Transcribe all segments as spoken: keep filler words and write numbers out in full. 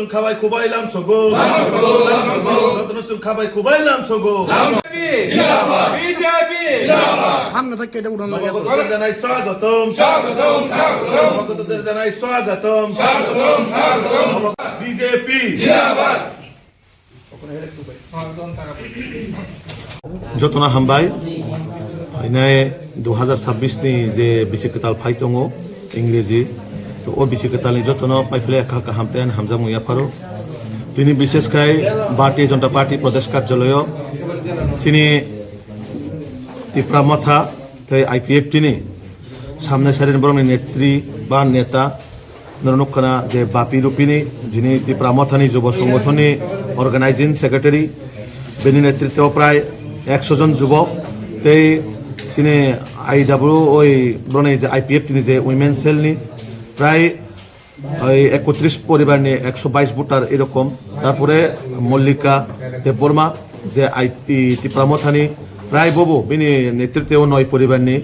Khabai khubai lamsogo. Jotono chwng khabai khubai lamsogo. B J P. Samno tak kede udan lagi. Namagoto Derjanai swagatam. Swagatam, swagatam. Namagoto Derjanai swagatam. Swagatam, swagatam. B J P. Jotono hambai. Phainai dui hazar sabbish ni je bisi kwtal phai tongo, Ingreji. To o bisi kwtal ni jotono pai philai kha kaham tei ani hamjakmung yapharo. Tini bishesh khai Bharatiya Janata Party Pradesh Karjalayo chini Tipra Motha tei I P F T ni samnai sari borokni netri ba neta Norok nukha na je Bapi Rupini, jini Tipra Mothani Jubo Songothonni Organizing Secretary, bini netritwo prai ekso jon jubok, tei chini I W oi broni je I P F T ni je Women Cell ni prai oi ekotris poribar ni ekso bais voter erokom, tarpore Mollika Debbarma je I P Tipra Mothani prai bobo bini netritwo noi poribar ni,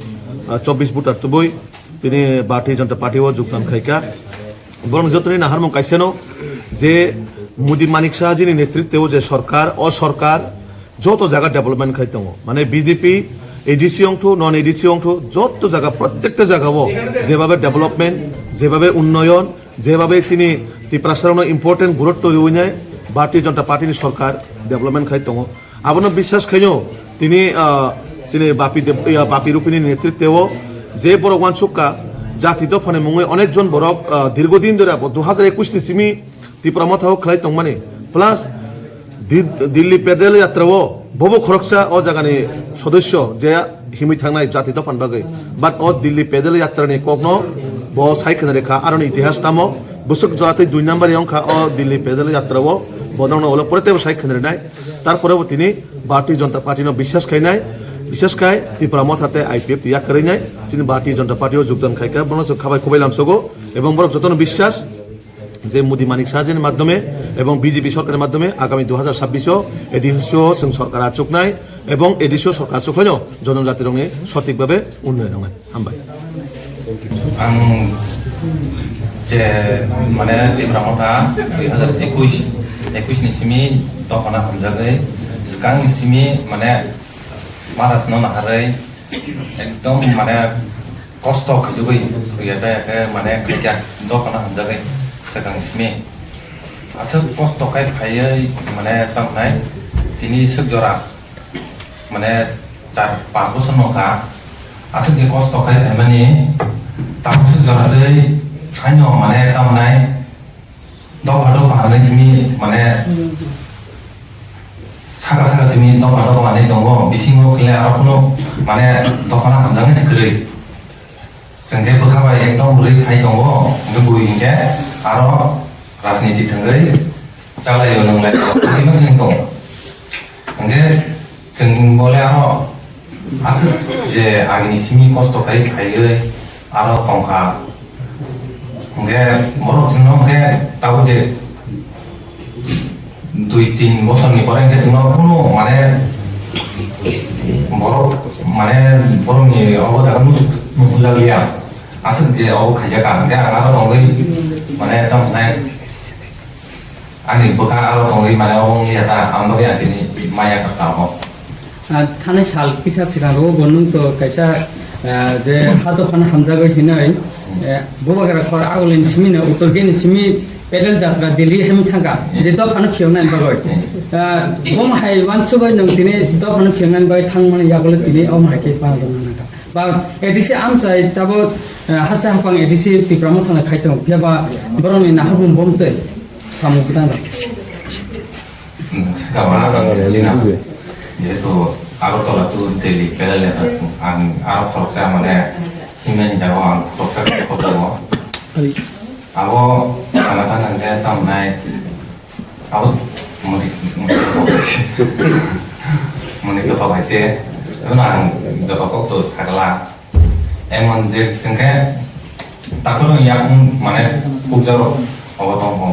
ah, chobbish voter tubui. Tini Bharatiya Janata Party o jogdan khaikha. Borok jotoni naharmung kaisano je Modi Manik Saha jini netritwo je sorkar, o sorkar joto jaga development khai tongo. Mane B J P A D C ongthu, non A D C ongthu, joto jaga, prottekta jaga o jebabe development, jebabe unnoyon, jebabe chini Tiprasarokno important gurutto riwi nai Bharatiya Janata Party ni sorkar development khai tongo. Abono biswas khaino tini, ah, chini Bapi Deb-, ya, Bapi Rupini netritwo je borok wansukha jati dophani mungwi onek jon borok, ah, dirgo din dhori abo dui hazar ekush ni simi Tipra Motha o khlai tongmani. Plus Di-, Dilli Pedal Yatra o bobo khoroksa o jagani sodosyo je himwi thangnai jati dophani bagwi. But o Dilli Pedal Yatra ni kokno bo sai khna rekha, aroni itihas tamo bwswk jora tei dui number wngkha o Dilli Pedal Yatra o bo nokno ulo pore teibo sai khna rinai. Tarpore bo tini Bharatiya Janata Party no biswas khainai, biswas khai Tipra Motha tei I P F T yak kwrwinai, chini Bharatiya Janata Party o jogdan khaikha, bono chwng khabai khubai lamsogo, ebong borok jotono biswas je Modi Manik Saha jini madhyome ebong B J P sorkarni madhyome agami dui hazar sabbish o A D C o chwng sorkar achuknai ebong A D C o sorkar achukhlaino jonojatirokni sothik babe unnoyon wngnai. Hambai. Ang je mane Tipra Motha dui hazar ekush, ekush ni simi dophano hamjagwi swkang ni simi mane Maharaj no naharwi ekdom mane kosto khaijagwi huya jaya khe mane khaikya dophano hamjagwi swkang ni simi aswk kosto khai phaiwi mane tamnai tini swk jora mane char panch bochor no wngkha, aswk khe kosto khai phaimani, tabuk swk jora twi haino mane tamnai dopha dopha hinwi simi mane saka saka simi dopha dopha hinwi tongo, bisingo khe aro kunu mane dophano hamjaknai se kwrwi. Chwng khe bwkha bai ekdom rwi khai tongo, hwnkhe bui hinkhe aro rajniti thwngwi chalaio nwnglai tongo, chwng tongo. Hwnkhe chwng bole aro aswk je agini simi kosto khai phaiwi aro tongkha. Hwnkhe borok chwngno hwnkhe tabuk je dui tin bosorni pore hwnkhe chwngno kunu mane borok mane borokni obo jaga nusu-, nusujakliya. Aswk je obo khaijak ang, hwnkhe ang aro tongwi mane tamo sanai ani bwkha aro tongwi mane obo wngya ta, ang bagwi ang tini maya kha tabuk. Ah, thani sal kisa swkang rogo bo nwng to kaisa, ah, je ha dophano hamjagwi hinwi, eh, Bubagra khor agulini simi no uttor gate ni simi pedal jatra Delhi hemi thangkha, je dophano phiyoknani bagwi. Ah, bo hai wansugwi nwng tini dophano phiyoknani bagwi thangmani yagulo tini omo hai khe panajak nangkha. Ba A D C amchai tabuk, eh, haste haphang A D C Tipra Motha no khai tongo, phiya ba borokni naharmung bo tei samung kwtang rok. Hmm, sikha ba, sikha. Jehetu Agartala to Delhi pedal yatra song, ang aro khoroksa mane hinmani jaga ang khoroksa khoroksa. Abo sana ta nang khe tamnai abo muni muni kothok hai se, muni kothok hai se, ebono ang joto kok to sakla. Emon je chwng khe doctor ni yakung mane pukjaro obo tong kho.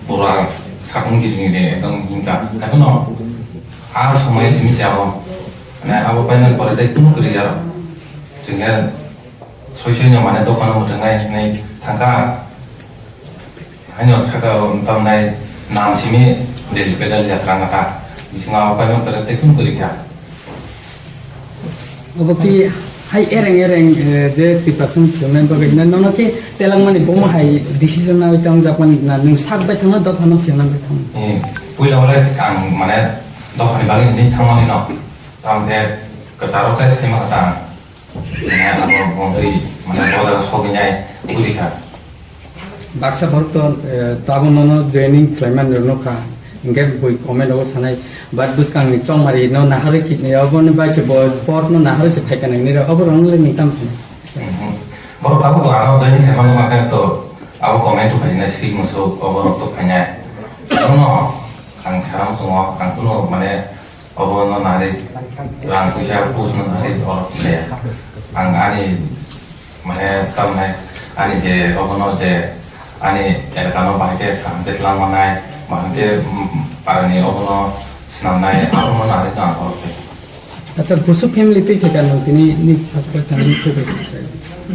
Pura sakung giri giri ekdom himka. Haikhe no a somoi simi se abo. Mane abo painani pore tei kunu kwrwi aro. Chwng khe soi soi no mane dophano mwthang nai hinwi thangkha. Ani o saka o tamnai nam simi Delhi pedal yatra ngata. Bisingo abo paimang tere tekun kuri kha. Obo ki hai ereng ereng, eh, je preparation khlaimanani bagwi hinwi nono khe telangmani bomo hai decision nawi tamo jakmani na nwng sak bai thangno dophano khlaiman bai thangno? Eh, puila wale ang mane dophani bagwi hinwi thangmani no. Tamo khe kwcharo khe saiman kha ta ang. Mane abo bontwi mane boda sogwi nai buji kha. Baksa borok to, eh, tabuk nono joining khlaimani rwno kha. Hinkhe bui comment o sanai, but bwskangni chongmari no naharwi kit-, oboni bai se bo port no naharwi se phaikha nang nini rok, obo rok no le nini tamo sanai. Mhm. Borok tabuk to ano joining khaimani ma khe to abo comment to phaijinai swi musuk, obo rok to phainai. Abono ang saram chwngo, ang kunu mane obo no nari rang puisa push no nari oro khlaiya. Ang ani mane tamne ani je obo no je ani elaka no bahai khe kaham khe twlang manai, bahai khe, mm, parani obo no swnamnai, abo no nari no ang oro khlaiya. Acha, busu family twi khe kano tini ni sakpai tangni khe bai.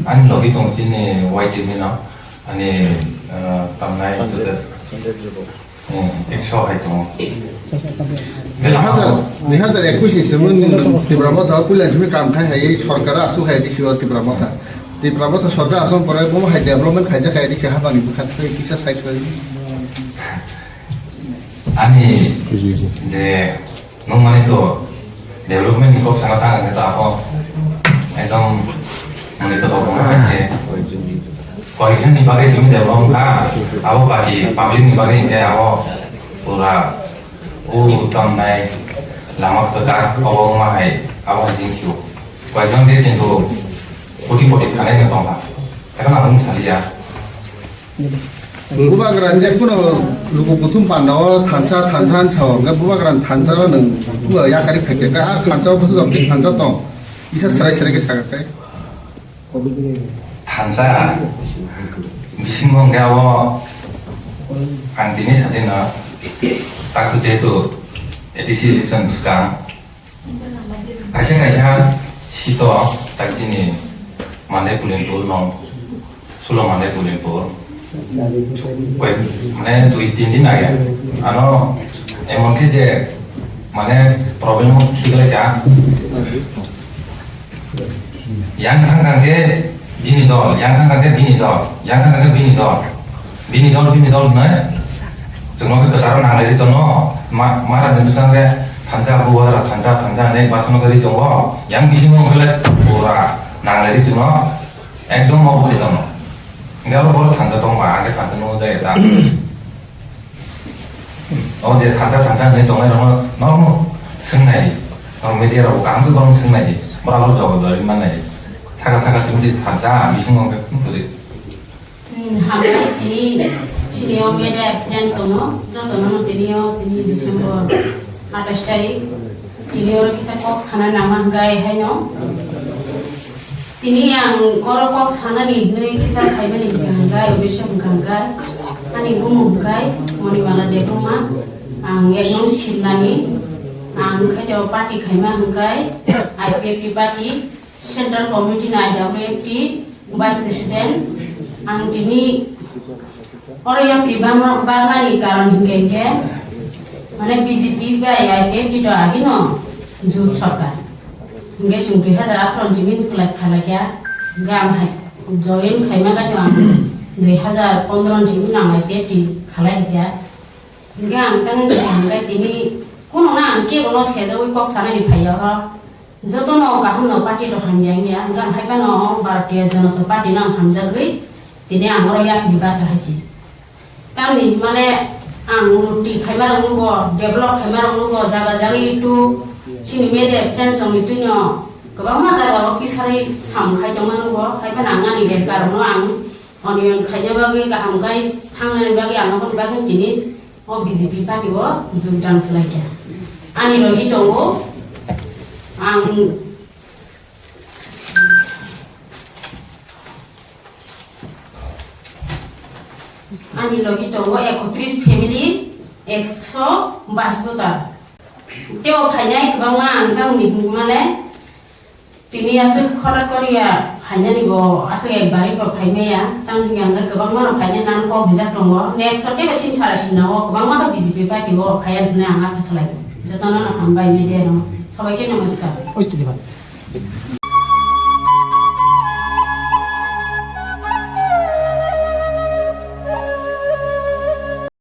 Ani logi tong chini Y T V no ani, eh, tamnai. Hmm, ekso hai tongo. Dui hajar, dui hajar ekush ni simi Tipra Motha o puila simi kam khai hai sorkar asuk hai D C o Tipra Motha. Tipra Motha sorkar asuk pore bo hai development khaijak hai D C hapang ni bwkha tei kisa side side. Ani je nung mani to development ni kok sana tang to ako ekdom mani to kok na je. Koisan ni bagwi simi develop wngkha, abo baki public ni bagwi hinkhe abo pura o tamnai lama kwtal obo wngma hai abo hai jing sio. Koisan khe kintu koti poti khanai no tongkha. Ekhon ang wng saliya. Bubagra je kuno luku kuthum panda o thansa, thansa han sao, hwnkhe Bubagra thansa o nwng yakari phaikhe, a thansa o bwswk thansa tong, kisa serai serai khe sakha khe. Thansa bisingo hwnkhe abo ang tini sajeno takhuk jehetu A D C election bwskang kaisa kaisa seat o tak chini Mandai Pulinpur no, Sulo Mandai Pulinpur. Koi, mane dui tin din age. Ano emon khe je mane problem o thik lai kha. Yang thang thang khe bini dol, yang thang thang khe bini dol, yang thang thang khe bini dol. Bini dol, bini dol hwnwi chwngno khe kwcharo nanglai ri tono. Ma, mara ni bwskango khe thansa, bubagra thansa, thansa hwnwi bwskango khe ri tongo. Yang bisingo khe le pura nanglai ri chwngno. Ekdom obo hai tongno. Hingke abo borok thansa tongma, hingke thansa nungwi jaya ta. O je thansa, thansa hinui tongnai rokno, norokno swngnai di. Norok media rok kaham khe borokno swngnai di. Borok abo jawab dai mannai di. Saka saka simi je thansa, bisingo hingke tong twi. Hmm, hambai tini chini o media friends rokno, jotono tini o tini December atais tarik. Tini oro kisa kok sana nangma hingkai haino. Tini ang oro kok sanani hinui kisa phaimani hingka hingkai, obisyo hingka hingkai. Ani bumu hingkai Monimala Debbarma. Ang ek nung simnani. Ang khaito party khaima hingkai, I P F T party, Central Committee ni I W F T, Vice President. Ang tini oro yapri bangma, bangmani karon hingke hingke, mane B J P bai I P F T to agino jut sorkar. Hingke chwng dui hajar atharo ni simi apply khalai kha. Hingke ang hai join khaima bai to ang dui hajar pondro ni simi ang I P F T khalai kha. Hingke ang tangwi kha hingke tini kuno na ang kebo no sejawi kok sanani phai ya oro. Jotono kaham no party rok hamya wngya, hwnkhe ang hai phano Bharatiya Janata Party no ang hamjagwi tini ang oro yapri bata hai se. Tamni hwnmale ang unnoti khaima rok nugo, develop khaima rok nugo, jaga jaga YouTube, chini media friends rok ni twino kwbangma jaga o kisari samung khai tongma nugo, hai phano ang ani lerka rok no ang onion khaina bagwi kaham khai thangnani bagwi ang aboni bagwi tini o B J P party o jogdan khlai kha. Ani logi tongo, ang, ani logi tongo ekotris family, ekso bais voter. Teo phainai kwbangma ang tamni hwnmale, Tini aswk khorat koriya phainani bo aswk ekbari bo phaimaya, tang hwnwi ang kwbangma no phaina nang kok hwnjak tongo. Next o teibo sini sara sini nango, kwbangma to B J P party o phaiya hwnwi ang asa khlai. Jotono no hambai media no. Sabaikhe namaskar. Oi, tini ba.